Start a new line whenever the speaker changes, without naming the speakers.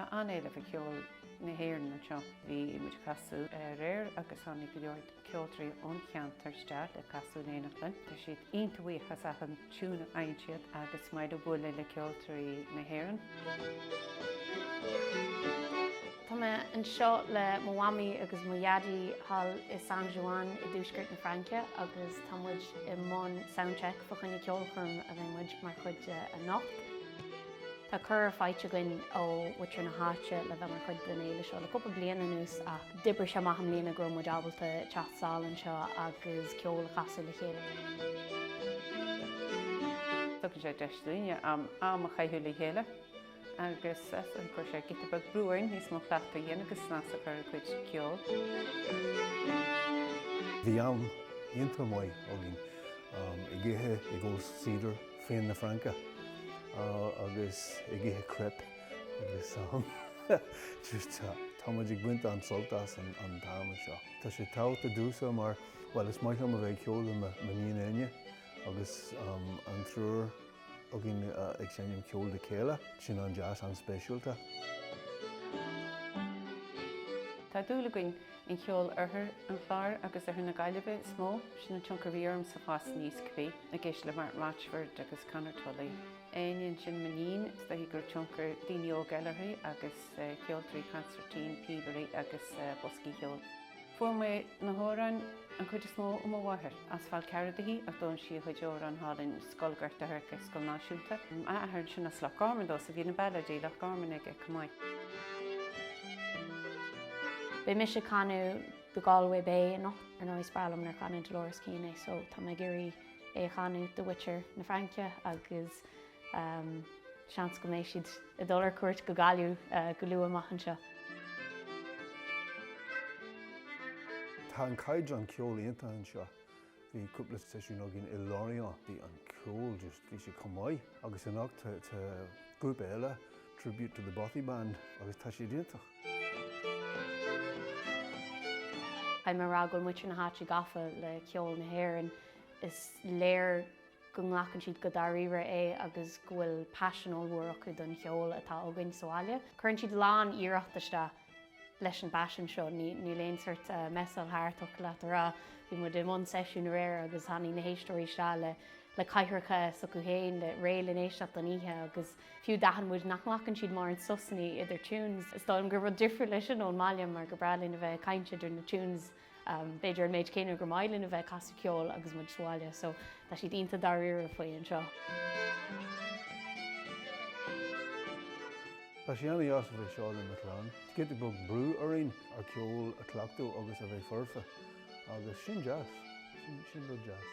Tá an-éileamh ar cheol na hÉireann anseo. Bhí muid ag casadh aréir agus tháinig go leor ceoltóirí ón cheantar isteach le casadh in éineacht linn. Tá siad iontach buíoch as achan tiún a fhaigheann siad agus is maith leo bualadh le ceoltóirí na hÉireann.
Tá mé anseo le mo mhamaí agus mo dhaidí thall i Saint-Jouan i dtuaisceart na Fraince agus tá muid i mbun soundcheck fá choinne ceolchoirm a bheidh muid mar chuid de anocht. Tá cuireadh faighte againn ó mhuintir na háite le bheith mar chuid den fhéile seo le cúpla bliain anuas ach d'oibrigh sé amach i mbliana go raibh muid ábalta teacht sall anseo agus ceol a chasadh le chéile.
Tugann sé deis dúinne am a chaitheamh le chéile agus cuireann sé giota beag brú orainn níos mó cleachtadh a dhéanamh agus snas a chur ar cuid ceoil.
Bhí am iontach maith againn ag ithe, ag ól cider. Fíon na Fraince agus ag ithe crepe agus just tá muid ag baint an-sult as an t-am seo. Tá sé tábhachtach domhsa mar, bhuel, is maith liom a bheith ag ceol le m'iníon Áine agus an triúr againn ag seinm ceoil le chéile, sin an-deas, an-speisialta.
Tá dúil againn in cheol oirthear an Chláir agus oirthear na Gaillimhe is mó, sin an tionchar a bhí ormsa fás aníos cibé. Ag éisteacht le Martin Rochford agus Conor Tully. Áine ansin, m'iníon, is dóichí go raibh tionchar daoine óga eile uirthi agus ceoltóirí consairtín, píobairí agus boscaí ceoil. Fuair mé na hamhráin an chuid is mó ó mo mháthair. As Fál Carrach di ach d'fhoghlaim sí a chuid amhrán thall in Scoil Ghort a' Choirce, scoil náisiúnta. M'athair ansin as Loch Garman dó so bhí na bailéidí Loch Garman aige chomh maith.
Beidh mise ag canadh The Galway Bay anocht. Ar ndóigh is breá liom nuair a chanann Dolores Keane é so tá mé ag iarraidh é a chanadh do mhuintir na Fraince agus seans go mbeidh siad ag dul ar cuairt go Gaillimh go luath amach anseo.
Tá an caighdeán ceoil iontach anseo. Bhí cúpla seisiún againn i Lorient, bhí an ceol just, bhí sé chomh maith. Agus anocht tá grúpa eile, Tribute to the Bothy Band, agus tá siad iontach.
Caithfidh mé a rá go bhfuil muintir na háite gafa le ceol na hÉireann. Is léir go nglacann siad go dáiríre é agus go bhfuil paisean ollmhór acu don cheol atá againn sa bhaile. Cuireann siad lán iarracht isteach leis an bpaisean seo, níl aon sort messáil thart, thiocfadh leat a rá. Bhí muid i mbun seisiún aréir agus tháinig na héisteoirí isteach le le cathracha s'acu féin, le réidh le n-éisteacht don oíche agus fiú d'aithin muid nach nglacann siad mórán sosanna idir tunes. Is dóigh liom gur rud difriúil é sin ón mbaile mar gur breá linn a bheith ag caint idir na tunes. B'fhéidir an méid céanna gur maith linn a bheith ag casadh ceoil agus muid sa bhaile so tá siad iontach dáiríre faoi anseo.
Tá sé an-deas a bheith seo le mo chlann. Tá giota beag brú orainn ár ceol a chleachtadh agus a bheith foirfe agus sin deas, sin rud deas.